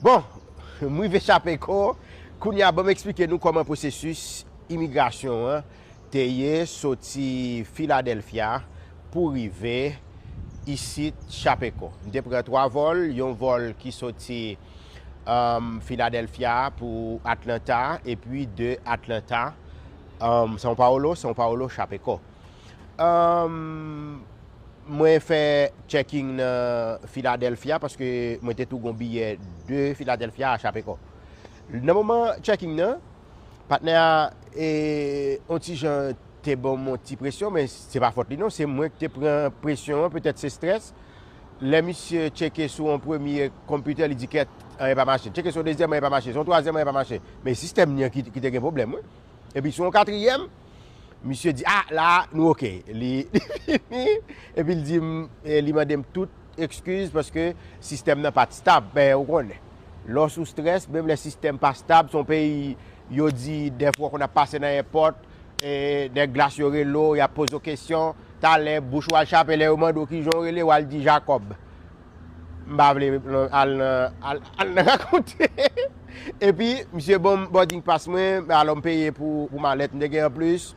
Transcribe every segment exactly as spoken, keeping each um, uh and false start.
Bon, m rive Chapeko. Kounye a, ban m eksplike nou kòman pwosesis imigrasyon an te ye soti Filadèlfya pou rive isit Chapeko. M te pran twa vòl, yon vòl ki soti um, Filadèlfya pou Atlanta, epi de Atlanta, um, São Paulo, São Paulo, Chapeko. Um, mwen fè checking nan Filadèlfya paske mwen te tou gon biyè de Filadèlfya a Chapeko. Nan moman checking nan, patnè a e, on ti jan te ban m on ti presyon, men se pa fòt li non, se mwen ki te pran presyon an, petèt se strès. Lè misye tcheke sou on premye konpitè, li di kèt, anyen pa mache. Tcheke sou on dezyèm, anyen pa mache. Sou on twazyèm, anyen pa mache. Men sistèm li an ki, ki te gen pwoblèm, wi. Epi sou on katriyèm, misye di, ah, la, nou oke. Li, li fini. Epi li di m, e, li mande m tout ekskiz paske sistèm nan pa t stab. Men, ou konnen, lè w sou strès, menm lè sistèm pa stab, se on peyi, yo di, dèfwa w konn ap pase nan èpòt, e, nèg glas yo rele w, y ap poze w kesyon, talè, bouch ou al chape, lè yo mande w kijan w rele, w al di Jakòb. M pa vle al nan, al, al nan rakonte. Epi, misye ban m boarding pass mwen, alò m peye pou, pou malèt m te gen anplis.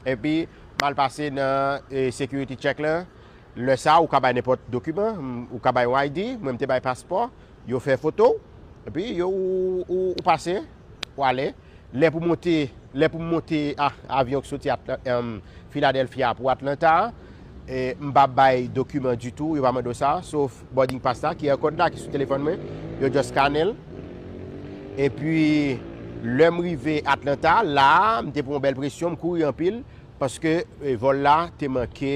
Epi, m al pase nan e, security check lan. Lè sa, ou ka bay nenpòt dokiman, m, ou ka bay yon I D, mwen m te bay paspò, yo fè foto w, epi yo, ou, ou, ou pase, ou ale. Lè pou monte, lè pou m monte a, avyon ki soti Atla- em, Filadèlfya pou Atlanta, e, m pa bay dokiman ditou, yo pa mande w sa, sof boarding pass la, Q R code la ki sou telefòn mwen, yo just scanne l. Epi, lè m rive Atlanta, la, m te pran yon bèl presyon, m kouri anpil, paske e, vòl la te manke,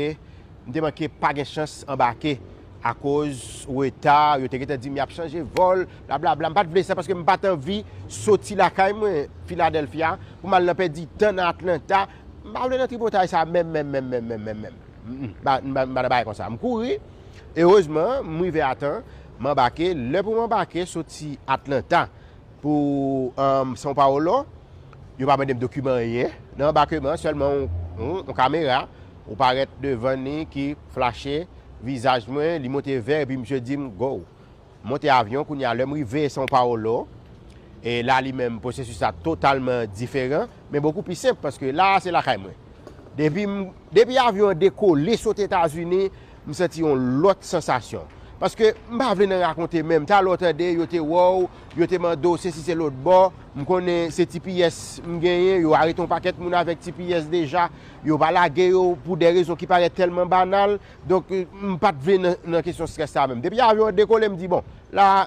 m te manke pa gen chans anbake akoz reta, yo te gentan di m y ap chanje vòl, blablabla. M pa t vle sa paske m pa t anvi soti lakay mwen, Filadèlfya, pou m al nan pèdi tan nan Atlanta. M pa vle nan tripotay sa menm, menm, menm, menm, menm, menm, menm. Mm, mm. M pa, m pa, m pa nan bagay konsa. M kouri. Erezman, m rive a tan, m anbake. Lè pou m anbake, soti Atlanta pou um, São Paulo, yo pa mande m dokiman anyen. Nan anbakeman, sèlman yon, yon, yon kamera, ou parèt devan li ki flache vizaj mwen, li monte vè, epi misye di m, go. Monte avyon, kounye a, lè m rive São Paulo, e la li menm, pwosesis la totalman diferan, men bokou pi senp, paske la a se lakay mwen. Depi, m, depi avyon an dekole sot Etazini, m santi yon lòt sansasyon. Paske m pa vle nan rakonte menm. Talè w tande, yo te wè w, yo te mande w sesi se lòt bò. M konnen se T P S m genyen, yo arete yon pakèt moun avèk T P S deja. Yo pa lage yo pou de rezon ki parèt tèlman banal. Donk, m pa t vle nan, nan kesyon strès sa menm. Depi avyon an dekole, m di, bon, la,